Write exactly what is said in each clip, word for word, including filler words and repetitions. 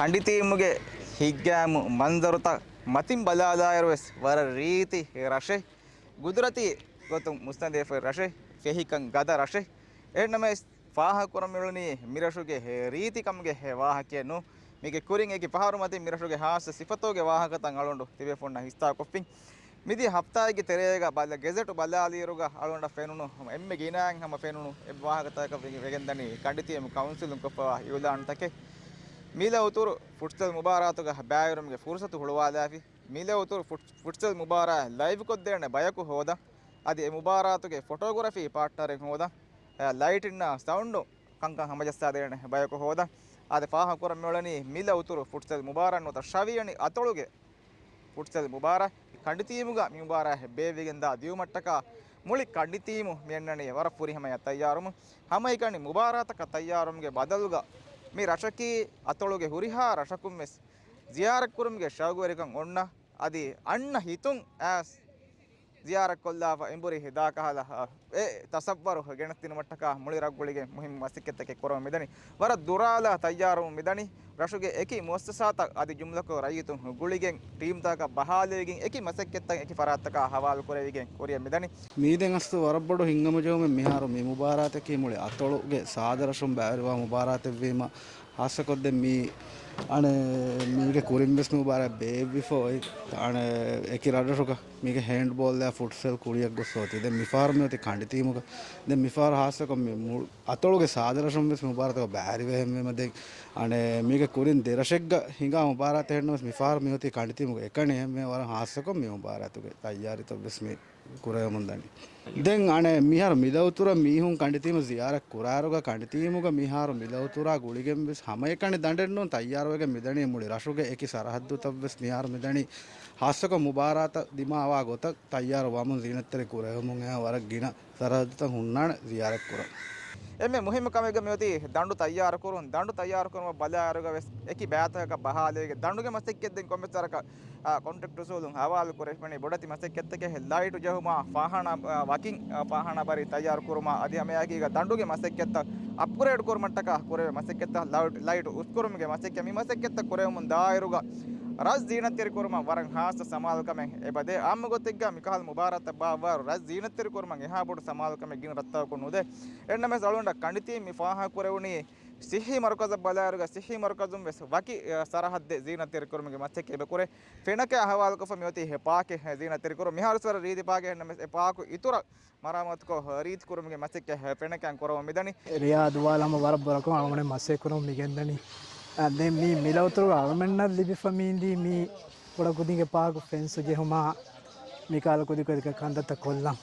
ކަނޑިތީމުގެ ހިތްގައިމު މަންޒަރުތައް މަތިން ބަލާލާއިރު ވެސް ވަރަށް ރީތި ރަށެއް. ގުދުރަތީ ގޮތުން މުސްތަނދިވެފައި ރަށެއް، ފެހިކަން ގަދަ ރަށެއް. އެހެންނަމަވެސް، ފާހަގަކުރަން މިއުޅެނީ މިރަށުގެ ރީތިކަމުގެ ވާހަކައެއް ނޫން. މީގެ ކުރިން އެކި ފަހަރު މަތިން މިރަށުގެ ހާއްސަ ސިފަތަކުގެ ވާހަކަތައް އަޅުގަނޑު ތިބޭފުޅުންނަށް ހިއްސާކޮށްފިން. މިދިޔަ ހަފްތާއެއްގެ ތެރޭގަ ބަލަ ގެޒެޓު ބަލާލިއިރުގަ އަޅުގަނޑަށް ފެނުނު އެންމެ ގިނައިން ހަމަ ފެނުނު އެއް ވާހަކަތަކަށް ވެ-، ވެގެންދަނީ ކަނޑިތީމު ކައުންސިލުން ކޮށްފަވާ އިއުލާނުތަކެއް. މިލަ އުތުރު ފުޓްސަލް މުބާރާތުގަ ބައިވެރިވުމުގެ ފުރުސަތު ހުޅުވާލާފި. މިލަ އުތުރު ފުޓް-، ފުޓްސަލް މުބާރާތް ލައިވްކޮށްދޭނެ ބަޔަކު ހޯދަން. އަދި އެ މުބާރާތުގެ ފޮޓޯގްރަފީ ޕާޓްނަރެއް ހޯދަން. އެ، ލައިޓިންނާ ސައުންޑު ކަންކަން ހަމަޖައްސާދޭނެ ބަޔަކު ހޯދަން. އާދެ، ފާހަގަކުރަން މިއުޅެނީ މިލަ އުތުރު ފުޓްސަލް މުބާރާތް ނުވަތަ ށަވިޔަނި އަތޮޅުގެ ފުޓްސަލް މުބާރާތް. ކަނޑިތީމުގަ މި މުބާރާތް ބޭއްވިގެންދާ ދިއުމަށްޓަކާ މުޅި ކަނޑިތީމު މި އަންނަނީ ވަރަށް ފުރިހަމަޔަށް ތައްޔާރުވަމުން. ހަމައެކަނި މުބާރާތަކަށް ތައްޔާރުވުމުގެ ބަދަލުގަ މި ރަށަކީ އަތޮޅުގެ ހުރިހާ ރަށަކުން ވެސް ޒިޔާރަތްކުރުމުގެ ޝައުގުވެރިކަން އޮންނަ، އަދި އަންނަ ހިތުން އައިސް ޒިޔާރަތްކޮށްލާފަ އެނބުރި ދާކަހަލަ، އެ ތަސައްވަރު ގެނެސްދިނުމަށްޓަކާ މުޅި ރަށް ގުޅިގެން މުހިއްމު މަސައްކަތްތަކެއް ކުރަމުން މިދަނީ. ވަރަށް ދުރާލާ ތައްޔާރުވަމުން މިދަނީ. ރަށުގެ އެކި މުއައްސަސާތައް އަދި ޖުމްލަކޮށް ރައްޔިތުން ގުޅިގެން ޓީމްތަކަށް ބަހާލައިގެން އެކި މަސައްކަތްތައް އެކި ފަރާތްތަކާ ހަވާލު ކުރެވިގެން ކުރިއަށް މިދަނީ. މީ ދެން އަސްލު ވަރަށް ބޮޑު ހިތްހަމަޖެހުމެއް. މިހާރު މި މުބާރާތަކީ މުޅި އަތޮޅުގެ ސާދަ ރަށުން ބައިވެރިވާ މުބާރާތެއްވީމަ، ހާއްސަކޮށްދެން މީ އަނެއް މީގެ ކުރިން ވެސް މި މުބާރާތް ބޭއްވިފަ އޮތް އަނެއް އެކި ރަށްރަށުގަ މީގެ ހޭންޑްބޯލްއާ ފުޓްސަލް ކުޅިއަށް ގޮސް އޮތީ. ދެން މިފަހަރު މި އޮތީ ކަނޑިތީމުގަ. ދެން މިފަހަރު ހާއްސަކޮށް މި މު-، އަތޮޅުގެ ސާދަ ރަށުން ވެސް މި މުބާރާތަކަށް ބައިވެރިވެ އެހެންވީމަ، ދެން އަނެއް މީގެ ކުރިން ދެ ރަށެއްގަ ހިނގާ މުބާރާތެއް ހެންނަމަވެސް މިފަހަރު މި އޮތީ ކަނޑިތީމުގަ. އެކަނި އެހެންވެ ވަރަށް ހާއްސަކޮށް މި މުބާރާތުގެ ތައްޔާރީތައް ވެސް މި ކުރެވެމުން ދަނީ. ދެން އަނެއް މިހާރު މިލައުތުރަށް މީހުން ކަނޑިތީމަށް ޒިޔާރަތް ކުރާއިރުގަ، ކަނޑިތީމުގަ މިހާރު މިލައުތުރާ ގުޅިގެން ވެސް ހަމައެކަނި ދަނޑެއް ނޫން ތައްޔާރުވެގެން މިދަނީ. މުޅި ރަށުގެ އެކި ސަރަހައްދުތައް ވެސް މިހާރު މިދަނީ. ހާއްސަކޮށް މުބާރާތަށް ދިމާވާ ގޮތަށް ތައްޔާރު ވަމުން ޒީނަތްތެރި ކުރެވެމުން އެ ވަރަށް ގިނަ ސަރަހައްދުތައް ހުންނާނެ ޒިޔާރަތް ކުރަން. އެންމެ މުހިއްމު ކަމެއްގަ މިއޮތީ ދަނޑު ތައްޔާރު ކުރުން. ދަނޑު ތައްޔާރު ކުރުމަށް ބަލާއިރުގަ ވެސް އެކި ބައިތަކަކަށް ބަހާލައިގެން ދަނޑުގެ މަސައްކަތް ދެން ކޮންމެސް ވަރަކަށް އާ، ކޮންޓްރެކްޓް އުސޫލުން ހަވާލު ކުރެވިފައިވަނީ ބޮޑެތި މަސައްކަތްތަކެއް. ލައިޓު ޖެހުމާ، ފާހާނާ، އާ، ވަކިން، އާ، ފާހާނާ ބަރީ ތައްޔާރު ކުރުމާ، އަދި ހަމައެކީގަ ދަނޑުގެ މަސައްކަތްތައް އަޕްގްރޭޑް ކުރުމަށްޓަކާ ކުރެވޭ މަސައްކަތްތައް، ލައިޓް، ލައިޓު އުސްކުރުމުގެ މަސައްކަތް، މި މަސައްކަތްތައް ކުރެވެމުން ދާއިރުގަ ރަށް ޒީނަތްތެރި ކުރުމަށް ވަރަށް ހާއްސަ ސަމާލުކަމެއް އެބަދޭ. އާއްމު ގޮތެއްގަ މިކަހަލަ މުބާރާތްތައް ބާއްވާއިރު ރަށް ޒީނަތްތެރި ކުރުމަށް އެހާ ބޮޑު ސަމާލުކަމެއް ގިނަ ރަށްތަކަކުން ނުދޭ. އެހެންނަމަވެސް އަޅުގަނޑަށް ކަނޑިތީ މި ފާހަގަކުރެވުނީ ސިއްހީ މަރުކަޒަށް ބަލާއިރުގަ ސިއްހީ މަރުކަޒުން ވެސް ވަކި، އަ، ސަރަހައްދެއް ޒީނަތްތެރިކުރުމުގެ މަސައްކަތް އެބަ ކުރޭ. ފެނަކައި އަހުވާލުކޮށްފަ މިއޮތީ އެ ޕާކެއް ޒީނަތްތެރިކުރުން. މިހާރު ވަރަށް ރީތި ޕާކެއް ހެންނަމަވެސް އެ ޕާކު އިތުރަށް މަރާމާތުކޮށް ރީތިކުރުމުގެ މަސައްކަތް ފެނަކައިން ކުރަމުން މިދަނީ. ރިޔާ ދުވާލަ ހަމަ ވަރަށް ބޮޑަކަށް އަޅުގަނޑު މަސައްކަތް ކުރަމުން މިގެންދަނީ. އަ، ދެން މި މިލައުތުރުގަ އަޅުމެންނަށް ލިބިފަ މީންދީ މި ކުޑަކުދިންގެ ޕާކު ފެންސު ޖެހުމާ، މިކަހަލަ ކުދިކުދި ކަންތައްތައް ކޮށްލަން.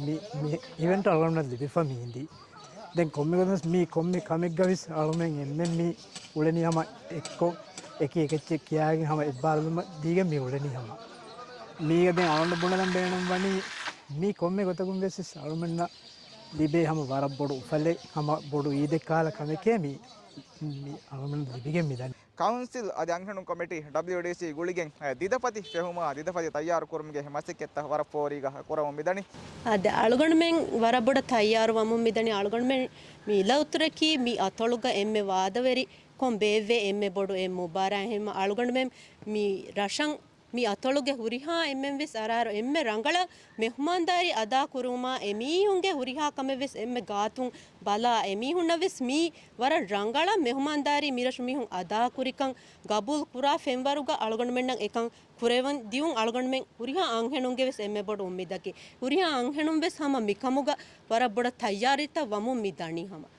މި، މި އިވެންޓް އަޅުގަނޑަށް ލިބިފަ މީންދީ. ދެން ކޮންމެ ގޮތަކަށް މީ ކޮންމެ ކަމެއްގަ ވެސް އަޅުމެން އެންމެން މި އުޅެނީ ހަމަ އެއްކޮށް، އެކި އެކެއްޗެއް ކިޔާގެން ހަމަ އެއްބާރުލުމަށް ދީގެން މި އުޅެނީ ހަމަ. މީގަ ދެން އަޅުގަނޑު ބުނެލަން ބޭނުން ވަނީ މީ ކޮންމެ ގޮތަކުން ވެސް އަޅުމެންނަށް ލިބޭ ހަމަ ވަރަށް ބޮޑު އުފަލެއް، ހަމަ ބޮޑު އީދެއް ކަހަލަ ކަމެކޭ މީ، މި އަޅުމެން ލިބިގެން މިދަނީ. ކައުންސިލް އަދި އަންހެނުން ކޮމިޓީ، ޑަބްލިއުޑީސީ، ގުޅިގެން ދިދަފަތި ފެހުމާ ދިދަފަތި ތައްޔާރު ކުރުމުގެ މަސައްކަތްތައް ވަރަށް ފޯރީގަ ކުރަމުން މިދަނީ. އަދި އަޅުގަނޑުމެން ވަރަށް ބޮޑަށް ތައްޔާރު ވަމުން މިދަނީ. އަޅުގަނޑުމެން މި އިލައުތުރަކީ މި އަތޮޅުގަ އެންމެ ވާދަވެރިކޮށް ބޭއްވޭ އެންމެ ބޮޑު އެއް މުބާރާތް. އެހެންމަ އަޅުގަނޑުމެން މި ރަށަށް މި އަތޮޅުގެ ހުރިހާ އެންމެން ވެސް އަރާރު އެންމެ ރަނގަޅަށް މެހުމާންދާރީ އަދާ ކުރުމާ، އެމީހުންގެ ހުރިހާ ކަމެއް ވެސް އެންމެ ގާތުން ބަލާ، އެމީހުންނަށް ވެސް މީ ވަރަށް ރަނގަޅަށް މެހުމާންދާރީ މިރަށު މީހުން އަދާކުރިކަން ގަބޫލު ކުރާ ފެންވަރުގަ އަޅުގަނޑުމެންނަށް އެކަން ކުރެވަން ދިޔުން އަޅުގަނޑުމެން ހުރިހާ އަންހެނުންގެ ވެސް އެންމެ ބޮޑު އުއްމީދަކީ. ހުރިހާ އަންހެނުން ވެސް ހަމަ މިކަމުގަ ވަރަށް ބޮޑަށް ތައްޔާރީތައް ވަމުން މި ދަނީ ހަމަ.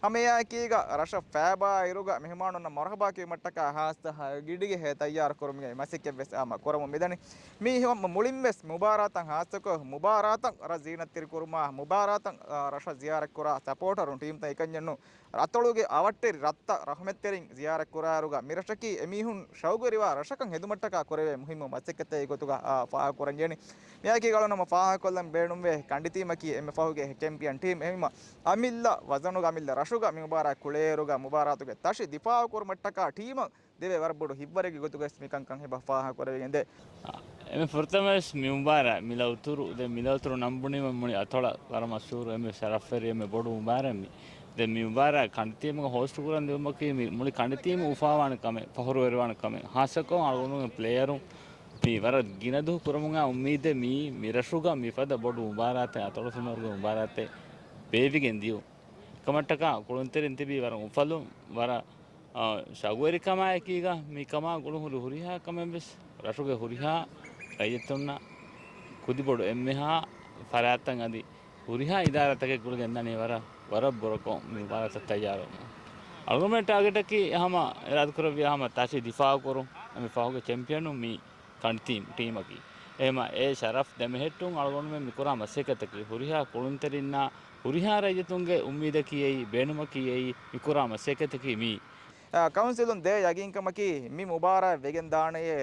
ހަމައެއާއެކީގަ ރަށަށް ފައިބާއިރުގަ މެހުމާނުންނަށް މަރުހަބާ ކިޔުމަށްޓަކާ ހާއްސަ ގިޑިގެ ތައްޔާރު ކުރުމުގެ މަސައްކަތް ވެސް އާ، މަ، ކުރަމުން މިދަނީ. މީ ހަމަ މުޅިން ވެސް މުބާރާތަށް ހާއްސަކޮށް، މުބާރާތަށް ރަށް ޒީނަތްތެރި ކުރުމާ، މުބާރާތަށް، އާ، ރަށަށް ޒިޔާރަތް ކުރާ ސަޕޯޓަރުން ޓީމްތައް އެކަންޏެއްނު، އަތޮޅުގެ އަވަށްޓެރި ރަށްތައް ރަހުމަތްތެރިން ޒިޔާރަތް ކުރާއިރުގަ މި ރަށަކީ އެމީހުން ޝައުގުވެރިވާ ރަށަކަށް ހެދުމަށްޓަކާ ކުރެވޭ މުހިއްމު މަސައްކަތެއް ގޮތުގަ، އާ، ފާހަގަކުރަންޖެހެނީ. މިއާއެކީގަ އަޅުގަނޑު ހަމަ ފާހަގަކޮށްލަން ބޭނުންވޭ ކަނޑިތީމަކީ އެންމެ ފަހުގެ ޗެމްޕިއަން ޓީމް. އެހެންވީމަ އަމިއްލަ ވަޒަނުގަ އަމިއްލަ ރަށުގަ މި މުބާރާތް ކުޅޭއިރުގަ މުބާރާތުގެ ތަށި ދިފާއުކުރުމަށްޓަކާ ޓީމަށް ދެވޭ ވަރަށް ބޮޑު ހިތްވަރެއްގެ ގޮތުގަވެސް މިކަންކަން އެބަ ފާހަގަކުރެވިގެންދޭ. އެންމެ ފުރަތަމަވެސް މި މުބާރާތް މިލައުތުރު، ދެން މިލައުތުރު ނަން ބުނީމަ މުޅި އަތޮޅަށް ވަރަށް މަޝްހޫރު އެންމެ ޝަރަފްވެރި އެންމެ ބޮޑު މުބާރާތް މީ. ދެން މި މުބާރާތް ކަނޑި ޓީމުގަ ހޯސްޓް ކުރަން ދިއުމަކީ މި މުޅި ކަނޑި ޓީމު އުފާވާނެ ކަމެއް، ފަޚުރުވެރިވާނެ ކަމެއް. ހާއްސަކޮށް އަޅުގަނޑުގެ ޕްލޭޔަރުން މި ވަރަށް ގިނަ ދުވަހު ކުރަމުން އާ އުއްމީދެއް މީ، މި ރަށުގަ މިފަދަ ބޮޑު މުބާރާތެއް، އަތޮޅު ފެންވަރުގެ މުބާރާތެއް ބޭއްވިގެން ދިޔުން. ކަމަށްޓަކާ ކުޅުންތެރިން ތިބީ ވަރަށް އުފަލުން، ވަރަށް، އާ، ޝައުގުވެރިކަމާއެކީގަ މިކަމާ ގުޅުން ހުރި ހުރިހާ ކަމެއް ވެސް ރަށުގެ ހުރިހާ ރައްޔިތުންނަށް ކުދިބޮޑު އެންމެހާ ފަރާތްތައް އަދި ހުރިހާ އިދާރާތަކެއް ގުޅިގެންދަނީ ވަރަށް، ވަރަށް ބުރަކޮށް މި މުބާރާތަށް ތައްޔާރުވުމުން. އަޅުގަނޑުމެން ޓާގެޓަކީ ހަމަ އިރާދަކުރެއްވިޔާ ހަމަ ތަށި ދިފާއުކުރުން، މި ފަހުގެ ޗެމްޕިއަނުން މި ކަނޑި ޓީމް، ޓީމަކީ. އެހެމަ އެ ޝަރަފް ދެމެހެއްޓުން އަޅުގަނޑުމެން މިކުރާ މަސައްކަތަކީ ހުރިހާ ކުޅުންތެރިންނާ ހުރިހާ ރައްޔިތުންގެ އުއްމީދަކީ އެއީ، ބޭނުމަކީ އެއީ، މިކުރާ މަސައްކަތަކީ މީ. އާ، ކައުންސިލުން ދޭ ޔަގީންކަމަކީ މި މުބާރާތް ވެގެން ދާނެޔޭ،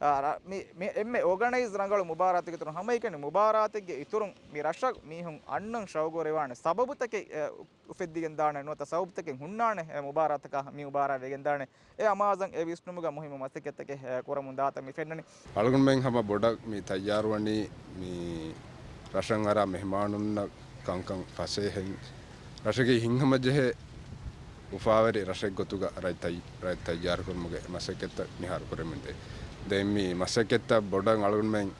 އާ، ރަ-، މި، މި އެންމެ އޯގަނައިޒް ރަނގަޅު މުބާރާތެއްގެ އިތުރުން ހަމައެކަނި މުބާރާތެއްގެ އިތުރުން މި ރަށަށް މީހުން އަންނަން ޝައުގުވެރިވާނެ ސަބަބުތަކެއް، އެ، އުފެއްދިގެން ދާނެ ނުވަތަ ސަބަބުތަކެއް ހުންނާނެ، އެ، މުބާރާތަކާ މި މުބާރާތް ވެގެން ދާނެ. އެ އަމާޒަށް އެ ވިސްނުމުގަ މުހިއްމު މަސައްކަތްތަކެއް، އެ، ކުރަމުން ދާތަން މި ފެންނަނީ. އަޅުގަނޑުމެން ހަމަ ބޮޑަށް މި ތައްޔާރުވަނީ މި ރަށަށް އަރާ މެހެމާނުންނަށް ކަންކަން ފަސޭހައިން ރަށަކީ ހިތްހަމަޖެހޭ އުފާވެރި ރަށެއް ގޮތުގަ ރަށް ތައް-، ރަށް ތައްޔާރުކުރުމުގެ މަސައްކަތްތައް މިހާރު ކުރަމުންދޭ. ދެން މި މަސައްކަތްތައް ބޮޑަށް އަޅުގަނޑުމެން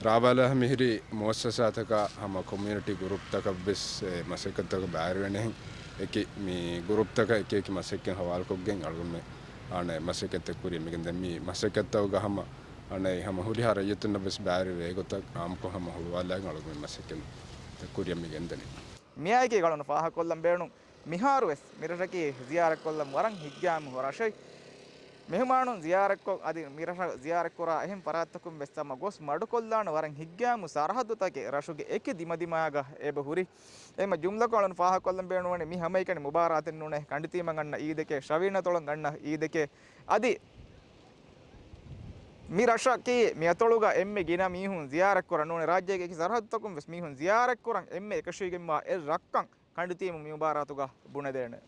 ރާވާލާ މިހިރި މުއައްސަސާތަކާ ހަމަ ކޮމިއުނިޓީ ގުރޫޕްތަކަށްވެސް އެ މަސައްކަތްތަކަށް ބައިވެރިވެނެހެން. އެކި މި ގުރޫޕްތަކަށް އެކި އެކި މަސައްކަތް ހަވާލުކޮށްގެން އަޅުގަނޑުމެން އާނެ މަސައްކަތްތައް ކުރިއަށް މިގެން ދެން މި މަސައްކަތްތަކުގަ ހަމަ އަނެއް ހަމަ ހުރިހާ ރައްޔިތުންނަށް ވެސް ބައިވެރިވޭ ގޮތަށް އާއްމުކޮށް ހަމަ ހުޅުވާލާގެން އަޅުގަނޑު މަސައްކަތް ކުރިއަށް މި ގެންދަނީ. މިއާއެކީ އަޅުގަނޑު ފާހަގަކޮށްލަން ބޭނުން. މިހާރުވެސް މިރަށަކީ ޒިޔާރަތްކޮށްލަން ވަރަށް ހިތްގައިމު ރަށެއް. މެހުމާނުން ޒިޔާރަތްކޮށް، އަދި މިރަށަށް ޒިޔާރަތްކުރާ އެހެން ފަރާތްތަކުން ވެސް ހަމަ ގޮސް މަޑުކޮށްލާނެ ވަރަށް ހިތްގައިމު ސަރަހައްދުތަކެއް ރަށުގެ އެކި ދިމަދިމާގަ އެބަ ހުރި. އެހެންމަ ޖުމްލަކޮށް އަޅުގަނޑު ފާހަގަކޮށްލަން ބޭނުންވަނީ މި ހަމައެކަނި މުބާރާތެއް ނޫނޭ، ކަނޑިތީމަށް އަންނަ އީދެކޭ، ޝަވީން އަތޮޅަށް އަންނަ އީދެކޭ. އަދި މި ރަށަކީ މި އަތޮޅުގަ އެންމެ ގިނަ މީހުން ޒިޔާރަތްކުރަން ނޫނޭ، ރާއްޖޭގެ އެކި ސަރަހައްދުތަކުން ވެސް މީހުން ޒިޔާރަތްކުރަން އެންމެ އެކަށީގެންވާ އެއް ރަށްކަން ކަނޑިތީމު މި މުބާރާތުގަ ބުނެދޭނެ.